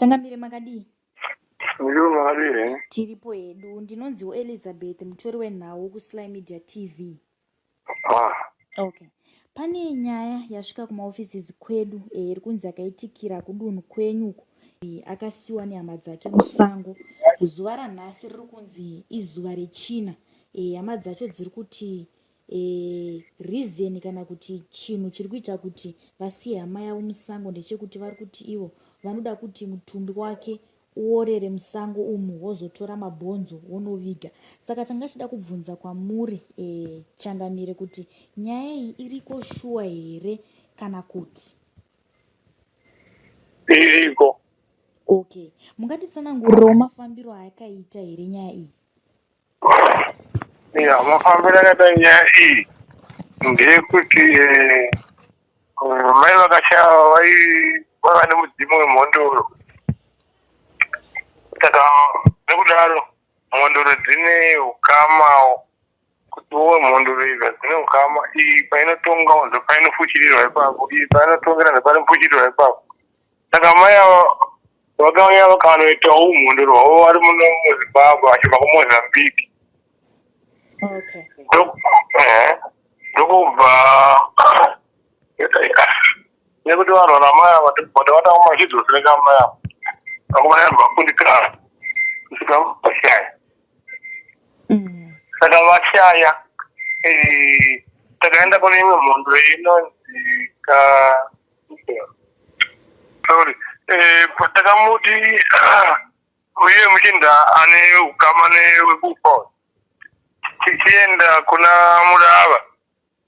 Changamire makadii? Ndiri makadii? Tiripo hedu. Ndinonziwo Elizabeth mutori wenhau kuSly Media TV. Ah. Okay. Pane nyaya yasvika kumaoffices kwedu eh, iri kunzi yakaitikira kudunhu kwenyu uko. Eh, akasiwa nehama dzake musango. Zuva ranhasi riri kunzi izuva rechina. Eh, hama dzacho dziri kuti e, reason kana kuti chinhu chiri kuita kuti vasiye hama yavo musango ndechekuti vari kuti ivo vanoda kuti mutumbi wake uorere musango umu wozotora mabhonzo wonoviga saka tanga chida kubvunza kwamuri e, changamire kuti nyaya iyi iriko shuwa here kana kuti iriko okay mungatitsanangurirawo mafambiro ayakaita here nyaya iyi Ya, mafambiro akaita nyaya iyi ndeyekuti eh, mai vakashaya vaiva nemudzimu wemhondoro saka nekudaro mhondoro dzine ukama kuti wowe mhondoro idzi dzine ukama iyi painotonga ndopainofuchirirwa ipapo iyi painotongera ndopainofuchirirwa ipapo saka mai ava vakauya vakanoitawo umhondoro hwavo vari muno muzimbabwe vachibva kumozambique ndokubva nekuti vanhu vana mai ava ndobva vachidzosera mai ava vakomana vanhu vakundikana kusvika vashaya saka vashaya eh, takaenda kune imwe mhondo inonzi ka sorry eh, takamuti uye muchinda ane ukama newekufa tichienda kuna murava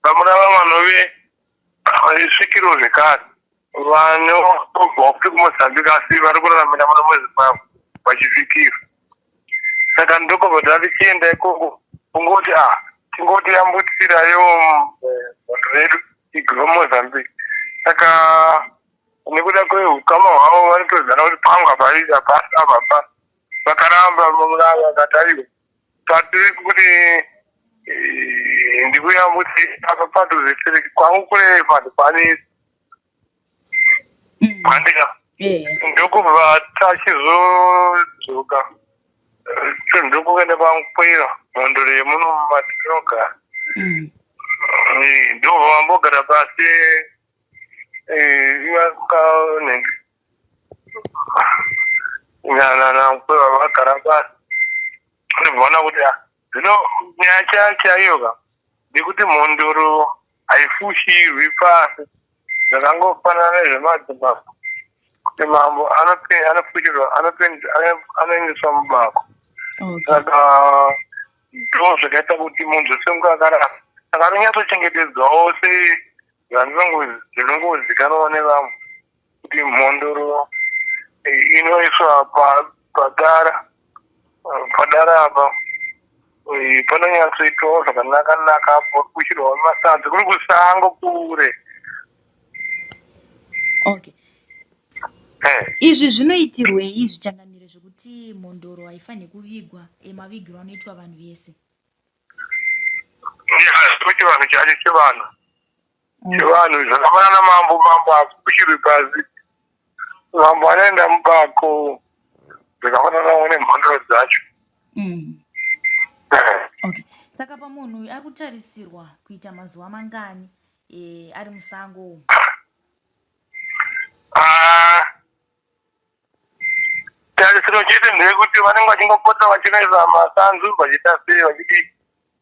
vamurava vanove svikiro zvekare vanobva futi kumozambique asi vari kuraramira muno muzimbabwe vachisvikira saka ndokobva tatichienda ikoko kungoti a ah, tingoti yambutsirayo mhondo redu igwe mozambique saka nekuda kwehukama hwavo vanotozana kuti pangu apa apa apa apa vakaramba murava vakati aiwa patiri kuti eh, ndikuyambutsi apa padhuze kwangu kure panhu pane Handika. Eh. Ndokubva tachizodzoka. Eh, Ndokuenda pankwira mhondoro yemuno matinogara. Eh, Ndobva vambogara pasi eh, ivakanenge nanankweva vagara pasi. Ndobvaona kuti ah, zvino nyaya chaiyo chaiyo ka ndekuti mhondoro haifushirwi pasi zvakangofanana nezvemadzimambo kuti mambo anofushirwa anoendeswa mubako saka ndo zvakaita kuti munhu zvese akarara saka anonyatsochengetedzwawo sezvinongozikanwa nevamwe kuti mhondoro eh, inoiswa padara padara apa eh, panonyatsoitwawo zvakanaka naka apo kuchirwawo masadza kuri kusango kure okay eh. izvi zvinoitirwei izvi changamire zvekuti mhondoro haifaniri kuvigwa mavigiro anoitwa vanhu vese chivanhu chacho chivanhu chivanhu zvakafanana namambo mambo akupushirwi pasi mambo anoenda mubako zvakafananawo nemhondoro dzacho mm. okay saka pamunhu uyu ari kutarisirwa kuita mazuva mangani e, ari musango umu ah, tarisiro chete ndeyekuti vanenge vachingopota vachinoisa masanzu vachiita sei vachidii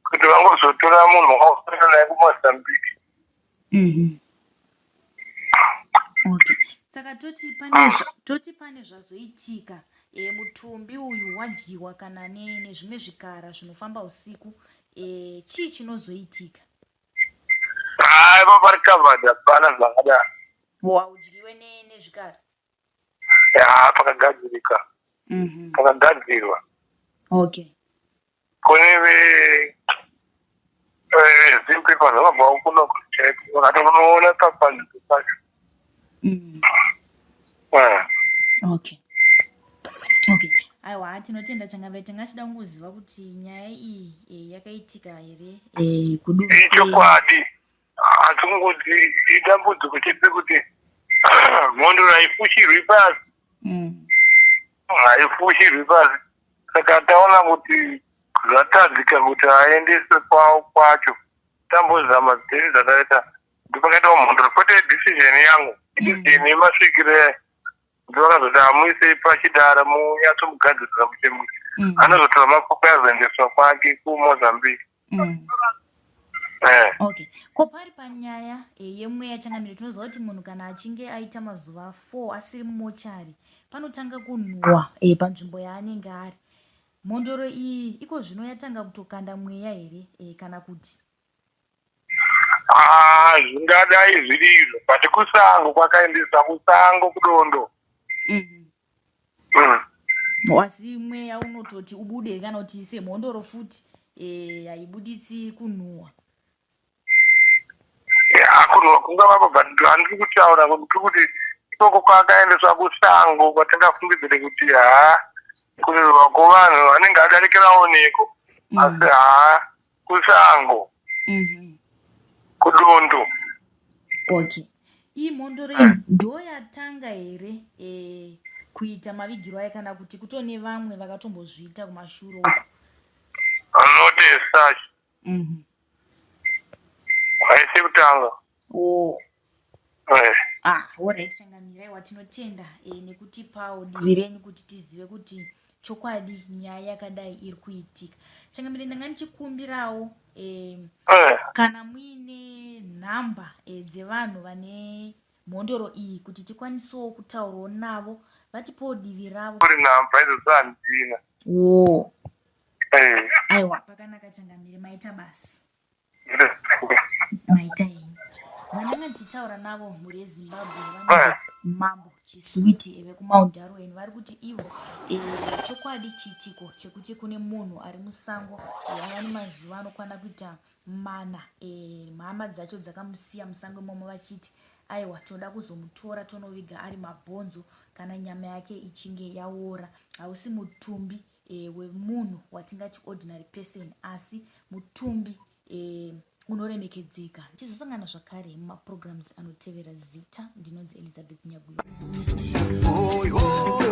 kuti vangozotora munhu wakafanana naye kumozambique mhm. okay saka toti pane toti pane zvazoitika e, mutumbi uyu wadyiwa kana nezvimwe zvikara zvinofamba usiku e, chii chinozoitika hayi pari covered hapana zvakadaro waudyiwe nezvikara ya pakagadzirika mhm. pakagadzirwa okay kune ve zimpe vanhu vakabva kuno vakatonoona papanzvimbo pacho mm. eh. okay okay aiwa tinotenda changamire tanga chida kungoziva kuti nyaya iyi eh, yakaitika here eh, kudunhu ichokwadi asi kungoti idambudziko chete kuti mhondoro haifushirwi pasi mm. Haifushirwi pasi. Saka taona kuti zvatadzika kuti aendeswe kwawo kwacho, tambozama dzese dzakaita, ndopakaitawo mhondoro, kwete decision yangu, decision yemasvikiro. Ndovakazoti amuisei pachidara, munyatsomugadzirira muchemuche. Anozotora mapfupa azoendeswa kwake kuMozambique. Okay, ko pari panyaya yemweya, changamire, tinoziva kuti munhu kana achinge aita mazuva 4 asiri mumochari, panotanga kunhuhwa panzvimbo yaanenge ari. Mhondoro iyi iko zvino yatanga kutokanda mweya here, kana kuti? Ah, zvingadai zviri izvo, but kusango kwakaendesa, kusango kudondo. Asi mweya unototi ubude, kana kuti semhondoro futi haibuditsi kunhuhwa? Kunhuhwa kungavapo, but handiri kutaura kuti kuti ikoko kwakaendeswa kusango kwatingafungidzire kuti haa, kunhuhwa kwevanhu vanenge adarikirawo neko, asi haa, kusango, kudondo. Okay, iyi mhondoro iyi ndo yatanga here kuita mavigiro ayo, kana kuti kutone vamwe vakatombozviita kumashure uko? Not as such. Haisi kutanga. Oh. Ah, alright, changamire, watinotenda nekutipawo divi renyu kuti tizive kuti chokwadi nyaya yakadai iri kuitika. Changamire, ndanga ndichikumbirawo kana muine nhamba dzevanhu vane mhondoro iyi, kuti tikwanisewo kutaurawo navo, vatipowo divi ravo. Kuri nhamba idzodzo handina. Wo. Aiwa, pakanaka, changamire, maita basa, maita henyu. Vananga ndichitaura navo, mhuri yeZimbabwe, vanonzi Mambo Chiswiti vekuMount Darwin. Vari kuti ivo chokwadi chiitiko chekuti kune munhu ari musango ava nemazuva anokwana kuita 4, mhama dzacho dzakamusiya musango imomo vachiti aiwa, toda kuzomutora tonoviga ari mabhonzo kana nyama yake ichinge yaora. Hausi mutumbi wemunhu watingati ordinary person, asi mutumbi unoremekedzeka. Tichizosangana zvakare mumaprograms anotevera. Zita ndinonzi Elizabeth Nyaguyo. Oi, oi.